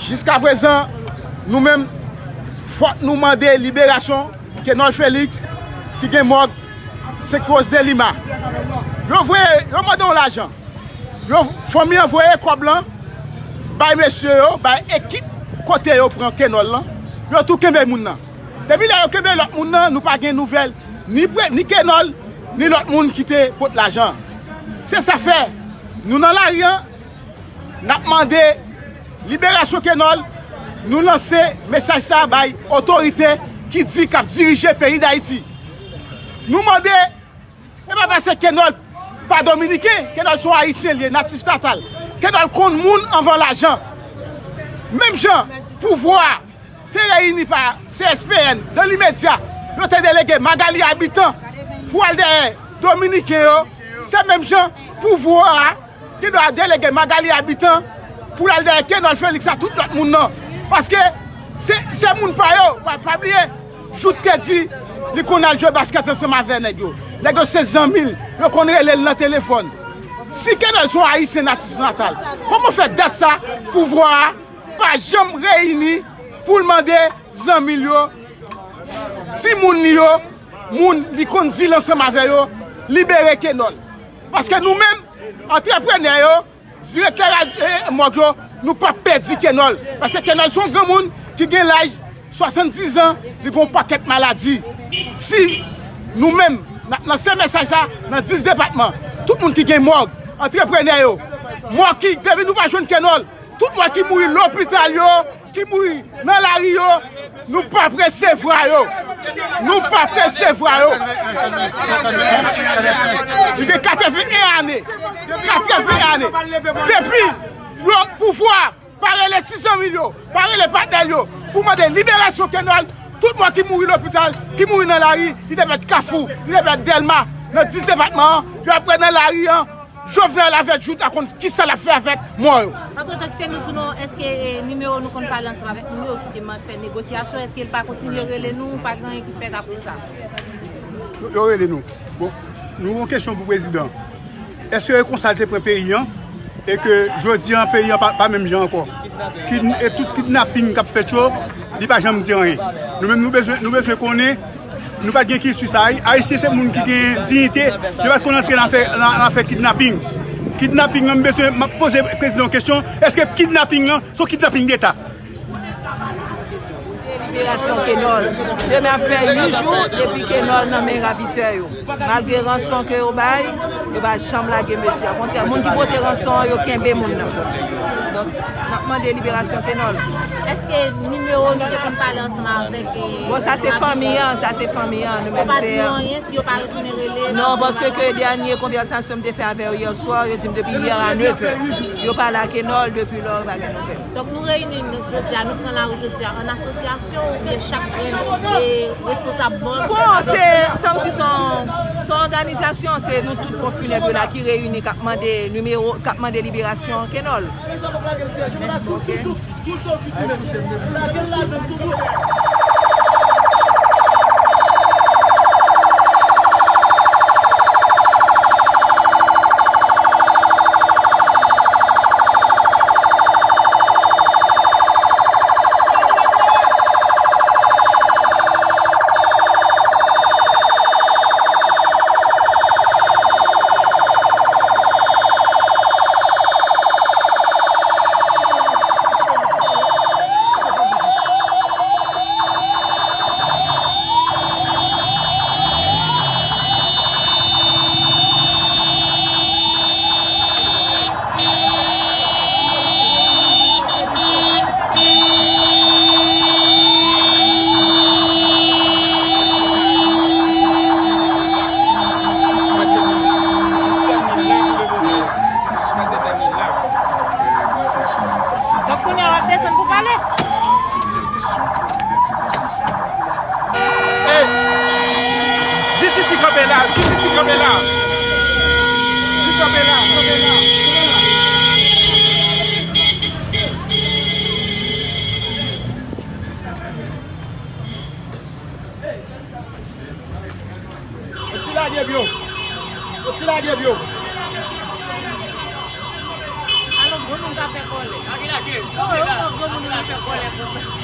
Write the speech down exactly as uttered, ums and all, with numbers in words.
Jiskaprezan, nou menm, fòk nou mande liberasyon Kenòl Félix, ki gen mòg Senk Woz de Lima. Yo voye, yo mande yon lajan. Yo, fanmi an voye kòb lan bay mesye yo, bay ekip kote yo pran Kenòl lan. Yo tou kenbe moun nan. Depi lè yo kenbe lòt moun nan, nou pa gen nouvèl ni pre-, ni Kenòl, ni lòt moun ki te pot lajan. Se sa fè, nou nan lari an, n ap mande liberasyon Kenòl, nou lanse mesaj sa a bay otorite ki di k ap dirije peyi Dayiti. Nou mande, e pa paske Kenòl pa dominiken, Kenòl se yon ayisyen li ye, natif natal. Kenòl konn moun anvan lajan. Menm jan pouvwa a te reyini pa C S P N, dan limedya, yo te delege Magalie Habitant pou al dèyè dominiken yo, se menm jan pouvwa a gen dwa delege Magalie Habitant pou l al dèyè Kenòl Félix ak tout lòt moun nan. Paske se, se moun pa yo, pa, pa bliye, Jout te di li konn al jwe baskèt ansanm avè nèg yo. Nèg yo se zanmi l, yo konn rele l nan telefòn. Si Kenòl se yon ayisyen natif natal, kòman fè dat sa pouvwa a pa janm reyini pou l mande zanmi l yo, timoun li yo, moun li konn dil ansanm avè yo, libere Kenòl? Paske nou menm, antreprenè yo, direktè ra-, e, mòg yo, nou p ap pèdi Kenòl. Paske Kenòl se yon granmoun ki gen laj swasanndiz an, li gen yon pakèt maladi. Si nou menm, n ap lanse mesaj sa nan dis depatman, tout moun ki gen mòg, antreprenè yo, mò ki, depi nou pa jwenn Kenòl, tout mò ki mouri lopital yo, ki mouri nan lari yo, nou p ap resevwa yo. Nou p ap resevwa yo. Li gen katreven ane. Katreven ane. Depi yo pouvwa pa rele ti zanmi l yo, pa rele patnè l yo, pou mande liberasyon Kenòl, tout mò ki mouri lopital, ki mouri nan lari, ki te fèt Kafou, ki te fèt Dèlma, nan dis depatman an, yo ap nan lari an, Jovenel avèk Jout a konn kisa l ap fè avèk mò yo. Antretan, kite nou di nou, èske, e, nimewo nou konn pale ansanm avèk nou yo, ki te man-, fè negosyasyon, èske l pa kontinye rele nou, pa gen anyen ki fèt apre sa? Yo, yo rele nou. Bon, nou gen yon kesyon pou prezidan. Èske e konsa l te pran peyi an, e ke jodi an peyi an pa, pa menm jan ankò? Kid-, e tout kidnaping k ap fèt yo, li pa janm di anyen. Nou menm nou bezwen, nou bezwen konnen, nou pa t gen kilti sa. Ay-, Ayisyen se moun ki gen diyite, yo pa t konn antre nan afè, nan, nan afè kidnaping. Kidnaping lan, m bezwen, m ap poze prezidan yon kesyon, èske kidnaping lan se yon kidnaping deta? Liberasyon Kenòl. Demen ap fè uit jou depi Kenòl nan men ravisè yo. Malgre ranson ke yo bay, yo pa janm lage mesye a. Okontrè, moun ki pote ranson an, yo kenbe moun nan. Donk, n ap mande liberasyon Kenòl. Èske nimewo nou te konn pale ansanm avèk, e, bon, sa se fanmi an, sa se fanmi an. Nou menm se, yo pa di nou anyen si yo pa retounen rele? Non, paske dènye konvèsasyon m te fè avè yo yè swa, yo di m depi yè a nevè, yo pale ak Kenòl, depi lò yo pa gen nouvèl. Donk, nou reyini nou jodi a, nou pran lari jodi a, an asosyasyon oubyen chak grenn, e, responsab mòn? Bon, se, sanm si se yon, se yon òganizasyon, se nou tout ponp finèb yo la ki reyini, k ap mande nimewo, k ap mande liberasyon Kenòl. Mèsi, oke. Donk, kounye a, w ap desann pou pale. Di Titi kanpe la, di Titi kanpe la. Di kanpe la, kanpe la, kanpe la. Yo ti lage byo. Yo ti lage byo. Alon, granmoun ka fè kòlè. Lage, lage. Yo, yo, granmoun Sa fè kòlè konsa.